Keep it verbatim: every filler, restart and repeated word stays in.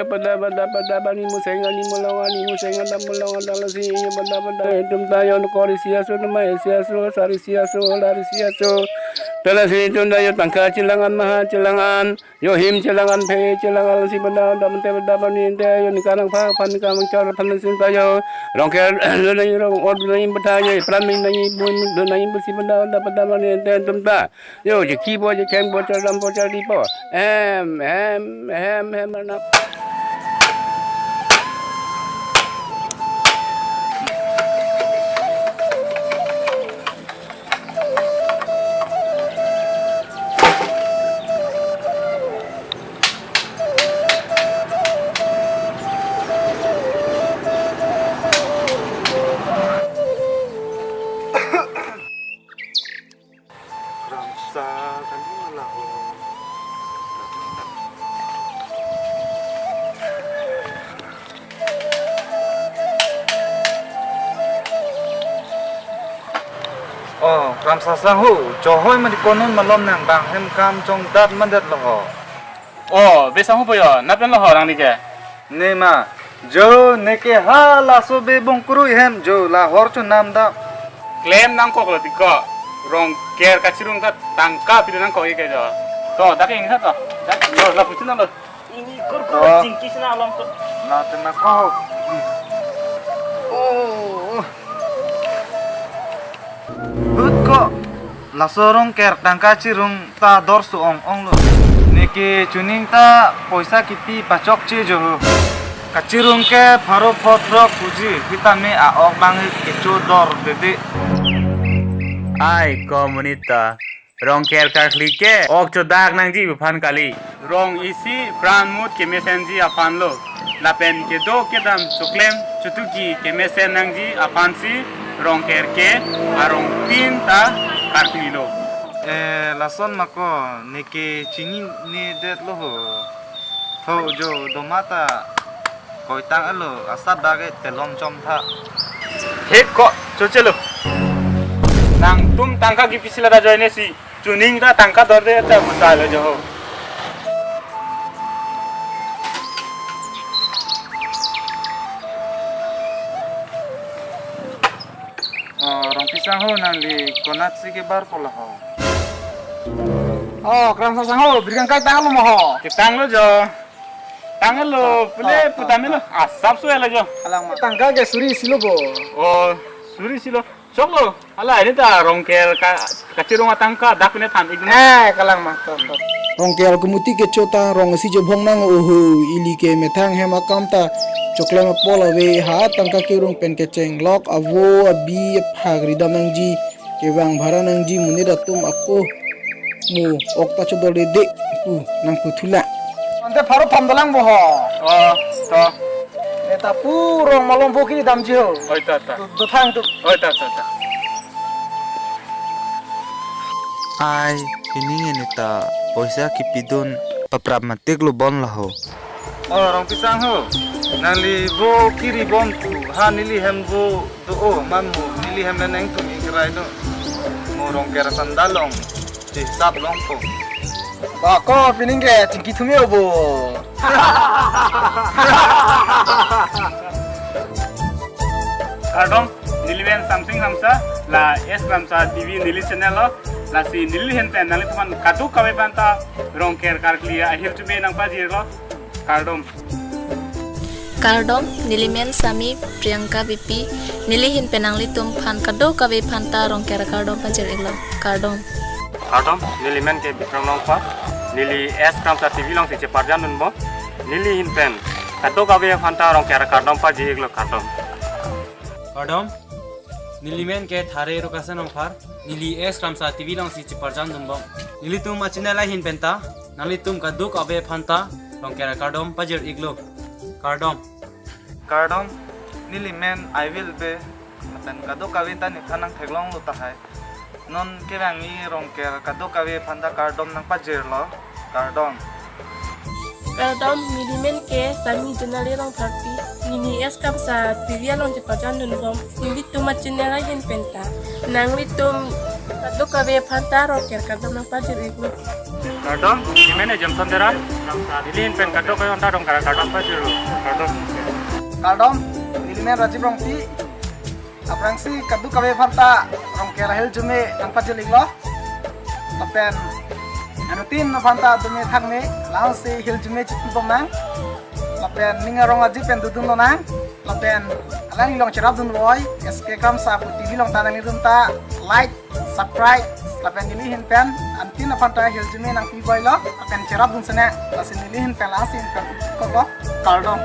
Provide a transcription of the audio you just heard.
Pada pada pada bani museng ani mulong ani museng ada mulong ada lasi, pada pada itum ta yo kori isi aso nama isi aso sari isi aso lari isi aso. Tala si itum ta yo tangka chelang-an maha chelang-an, yo him chelang-an phe chelang-an lasi pada pada pada pada bani ente yo nika nangpha phan nika mangchor phan lasi ta yo Rongker lo nai rong ot nai bata yo pran nai nai bun nai besi pada pada pada bani ente itum ta. Yo, je ki bo, je keng bo, chardam bo, chardi bo. Em, em, em, em, arnam. Kramsa kan di malah, oh. Oh, Kramsa sang ho, chohoi mati konon malom nang bang hem kam chongdat mandet lo ho. Oh, be sang ho po yo, nap en lo ho rang ni ke. Ne ma, jo, ne ke ha laso be bongkrui hem jo, lahor chonam da. Klem nangkok lo tiko. Rongker kachirung ta tangka pidun nangkok ike jo. To, dak ing sa to. Dak lo, la puchun lo. Ini kur kur Oh. Chingki sina along to. Na te na ko. Oh. Hut ko. Laso Rongker tangka chirung ta dor su ong ong lo. Ne ke chuning ta poisa kipi pachokche jo ho. Kachirung ke pharo pho throk puji, hitame a-ok bang kecho dor dede. Ai ko monit ta, Rongker karkli ke ok chodak nangji aphan kali. Rong isi pran mut kemesenji aphan lo. Lapen kedo kedam choklem chotuki kemesen nangji aphan si Rongker ke arong tin ta karkli lo. Eh, lason ma ko, ne ke chinine det lo ho. Tho jo doma ta koitang elo, asap bage telom chom tha. He ko, choche lo. Nangtum tangka kipi si la ta joine si. Chuning ta tangka dorde ta busa lo jo ho. Oh, Rongpi sang ho, nangli konat si kebar po la ho. Oh, Kramsa sang ho, birgang kai tang lo mo ho. Ketang lo jo. Tang lo, pule putame lo. Asap su lo jo. Alang ma. Tangka ke suri isi lo bo. Oh, suri isi lo. Chok lo, hala ini ta Rongker ka, kachirung atangka dak pine than ik na. Eh, kalang ma, to, to. Rongker kumuti kecho ta rong isi jebhong nang oho, ili ke methang hem akam ta choklem apol ave ha tangka kerung pen kecheng lok avo abi phak ridam nangji kevang bhara nangji monit atum ako mo ok ta chodol dede pu nangputhu la. Ante pharo pham dolang bo ho. Oh, to. Eta pu rong malom bo kiri damji ho. Oi, ta, ta. Do, do thang tu. Oi, ta, ta, ta. Ai, pining ini ta poisa kipidun paprap matik lo bon la ho. Oh, Rongpi sang ho. Nangli bo kiri bon pu ha neli hem bo do o man mo neli hem le neng tum ingrai do. Mo Rongker sandal long. Chisap long po. Ba ko pining ke chingki thumi obo. Kardom, neli men Samsing Kramsa, la S Kramsa T V neli channel lo, lasi neli hin pen nanglitum aphan kadokave aphanta Rongker karkli ahirjume nangpajir lo. Kardom. Kardom, neli men Sami Priyanka Bipi, neli hin pen nanglitum aphan kadokave aphanta Rongker kardom pajir iklo. Kardom. Kardom, neli men ke Bikram Rongphar, neli S Kramsa T V along si cheparjan dunbom, neli hin pen kadokave aphanta Rongker kardom pajir iklo, kardom. Kardom, neli men ke Thare Rukasen Rongphar, neli S Kramsa T V along si cheparjan dunbom. Nelitum achannel ahin penta, nanglitum kadokave aphanta Rongker kardom pajir iklo. Kardom. Kardom, neli men Aiwil Bey, lapen kadokave ta nephan nangtheklong lo tahai. Non kevangji Rongker kadokave aphanta kardom nangpajir lo. Kardom. Kardom, neli men ke Sami Jonali Rongtharpi, neli S Kramsa T V along cheparjan dunbom, nelitum achannel ahin penta. Nanglitum Kadokave aphanta Rongker kardom nangpajir-iklo. Kardom, neli men Jameson Terang. Neli ahin pen kadokave aphanta Rongker kardom pajirlo. Kardom. Kardom, neli men Rajiv Rongpi. Aphrangsi kadokave aphanta Rongker ahirjume nangpajir-iklo. Lapen anuttin aphanta tumi thakme, langsi hirjume chitun bomnang. Lapen ning arong aji pen dodun lonang. Lapen alangli along cherapdun voi, S K Kramsa pu T V along ta nanglidun ta like, subscribe, lapen neli ahin pen anuttin aphanta hirjume nangpi voilo, lapen cherapdun sene, lasi neli ahin pen langsi ahin pen koklo, kardom.